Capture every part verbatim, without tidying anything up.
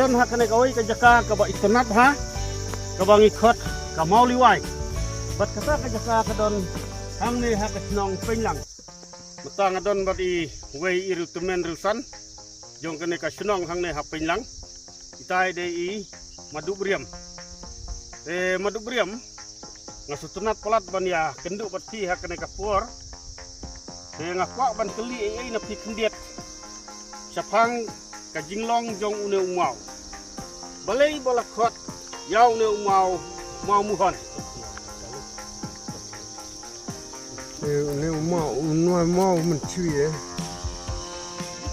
Don ha kane kawei ka jaka kaba itynnad ha, kaba ngi khot ka Mawliwai. Bad kata ka jaka ka don hangne ha ka shnong Pynlang. Mynta nga don bad iwei i riewtymmen riewsan jong kane ka shnong hangne ha Pynlang. Itai dei i Madubriam. Te Madubriam, nga sngewtynnad palat ban ïakynduh bad phi ha kane ka por. Te nga kwah ban kylli ei ei na phi khyndiat shaphang ka jinglong jong une u maw. Balei ba la khot ïa une u maw, Maw Muhon? Te une u maw, u nwa maw mynshuwa, eh.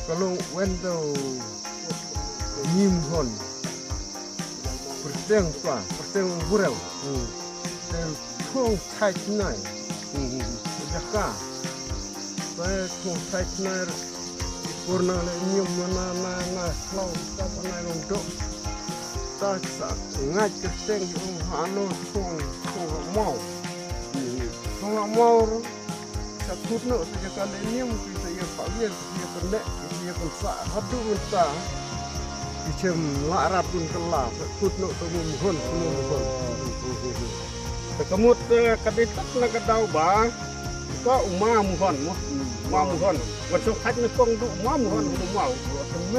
Ka long wenda u Mim Hon. Pyrteng pa, pyrteng u breu. Hmm. Te thong thait nai. Hmm, hmm, hmm. Jaka. Te thong thait nai. Pur na le niam na, na, na, khlaw, ka pa nai long dok. Ta sa, ngai kyrteng, ong, hano, thong, thong maw. Hmm, hmm. Thong maw. Sa kut noh sa jaka le niam ki sa ïa pawir, ki sa ïa pynleh, ki sa ïa pynsah haduh mynta. Ki shem lah rat bun kylla, sa kut noh sa Mawmuhon, sa Mawmuhon. Te ka mut, eh, ka dei tat na ka daw ba ka u Maw Muhon mo. Maw Muhon. Wan song khat ne kong du Maw Muhon, u Maw.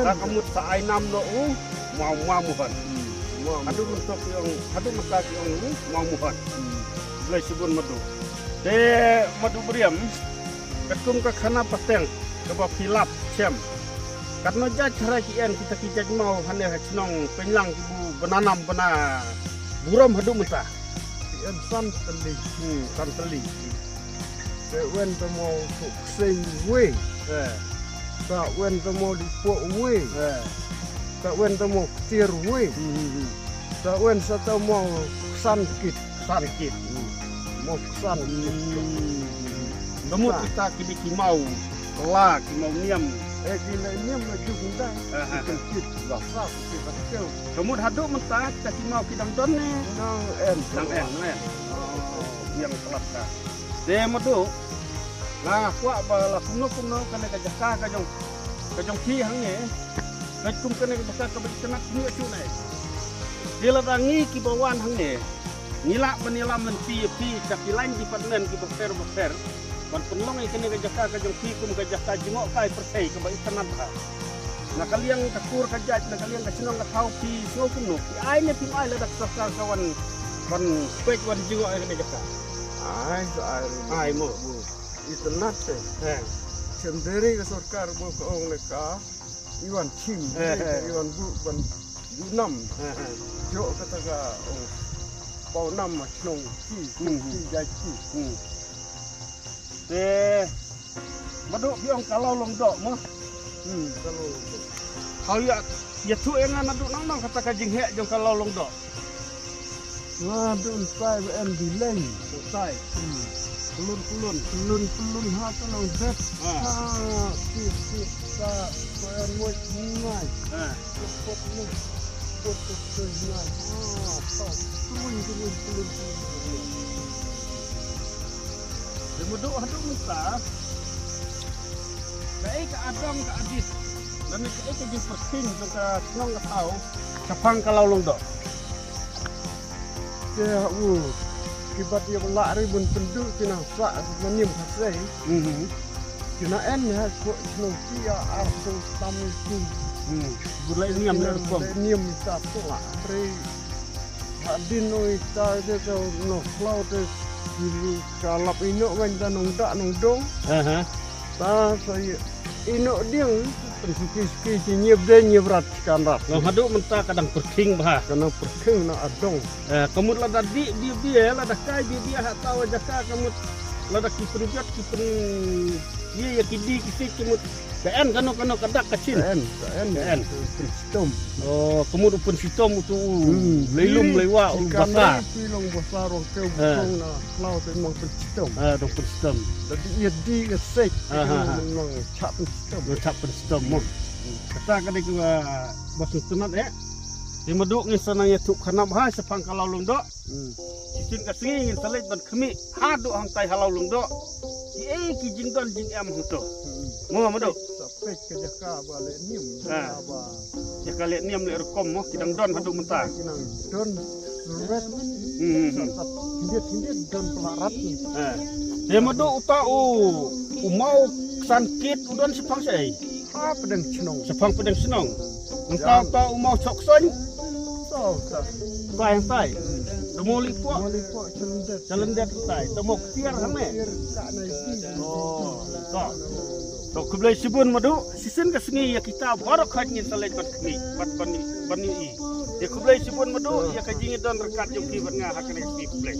Ka mut sa ai nam noh u Maw, Maw Muhon. Haduh mynta ki ong, haduh mynta ki ong u Maw Muhon. Blei shibun Madu. Te Madubriam, katkum ka khana pateng kaba phi lap shem, katno jait tharai ki en kita ki jait maw hangne ha shnong Pynlang kiba na nam bana burom haduh mynta? Ki en san tylli. Hmm, san tylli. Te wen te maw Kseng wei. Eh. Te wen te maw Lipoh wei. Eh. Te wen te maw Ktiar wei. Hmm, hmm, hmm. Te wen sa te maw Ksan kit. Ksan kit. Hmm. Maw Ksan kit. Hmm. Ka mut kita ki dei ki maw kylla, ki maw niam. Eh, ki la niam la juk nda. Ah, ah, ah. Ki kit la sa ki kit la kew. Ka mut haduh mynta kita ki maw ki dang don ne? Nang en. Nang en, nang en. Oh, biang kylla ka. Te Madu, nga kwah ba la kumno kumno kane ka jaka ka jong, ka jong phi hangne. Ka kum kane ka jaka kaba itynnad ngi ïa shu nai. Te lada ngi kiba wan hangne, ngi lah ban ïalam lynti ïa phi sha ki line department kiba pher ba pher ban pynlong ïa kane ka jaka ka jong phi kum ka jaka jngohkai pyrthei kaba itynnad bha. Na ka liang ka kur ka jait, na ka liang ka shnong ka thaw, phi sngew kumno? Phi ai ne phim ai lada ka sorkar ka wan ban peit wan jngoh ïa kane ka jaka? Ai, sa ai. Ai mo. Itynnad te. Eh. Shem deri ka sorkar ba ka ong ne ka i wan chim, eh, eh, i wan buh ban buh nam. Eh, eh. Jooh kata ka ong paw nam ma shnong ki, hmm, hmm, ki jait ki. Hmm. Te Madu phi ong ka Law Lyngdoh mo? Hmm, ka Law Lyngdoh. Hau ïa, ïathuh ïa nga naduh nang nang kata ka jingheh jong ka Law Lyngdoh. Nga dun sai ba en Bileng. Sai. Hmm. Pylun pylun. Pylun pylun ha ka nang bet. Ah. Ha, ki ki sa ko en mo ngai. Ah. Ko pot ni. Ko pot ko ngai. Ah, pa. Pylun pylun pylun pylun. Te Madu haduh mynta, kaei ka adong ka adit lane kaei ka jingpyrkhing jong ka shnong ka thaw shaphang ka Law Lyngdoh? Te ha u ki bat ïa ba lah ri bun pynduh ki nang sah na niam ka sei. Mhm. Ki na en ha ko shnong ki ïa ar song tam ki. Hmm. Bun lai niam le rukom. Niam ta tu lah ri. Hadien ïa ita te ka nongkhlaw te ka lap ïehnoh wan da nongda nongdong. Aha. Ta sa ïehnoh dieng pynsuki suki ki nyiep de nyiep rat kan rat. Long haduh mynta ka dang pyrkhing bha. Ka dang pyrkhing na adong. Eh, ka mut lada dih bia bia, lada kai bia bia ha ta wa jaka ka mut lada ki pynjot ki pyn ïa ïa ki dih ki siej ka mut. Ka en kano kano ka dak ka chin. Ka en, ka en. Ka en. Pynshitom. Oh, ka mut u pynshitom utu u. Hmm. Lei lum lei wah u basar. Ki long basar rong te u bsong na khlaw te long pynshitom. Ah, dong pynshitom. Dadi ïa dih ka siej. Ah, ah, ah. Long chap pynshitom. Long chap pynshitom mo. Kata ka dei ka ba sngewtynnad eh. Te Madu ngin sa nang ïathuh khnap ha shaphang ka Law Lyngdoh. Hmm. Shisien ka sngi ngin sa leit ban khmih haduh hangtai ha Law Lyngdoh. Kiei ki jingdon jingem hangto. Hmm. Mo Madu. Ka jaka ba leh niam. Ha. Ba. Jaka leh niam leh rukom mo ki dang don haduh mynta. Ki nang don ret. Hmm, hmm, hmm. Tap hyndiat hyndiat don pla rat. Ha. Te Madu, uta u u maw Ksan Kit u don shaphang shaei? Ha pdeng chnong. Shaphang pdeng chnong. Nangta uta u maw Chok Soin? Tau ta. Utai hangtai. Te maw Lipoh? Mali po chalender. Chalender utai. Te maw Ktiar hangne? Ka nai ti. Oh, to. To khublei shibun Madu, shisien ka sngi ïa kita baroh khoit ngin sa leit ban khmih, ban ban ban ïohi. Te khublei shibun Madu ïa ka jingïadon ryngkat jong phi bad nga ha kane ka sngi, khublei.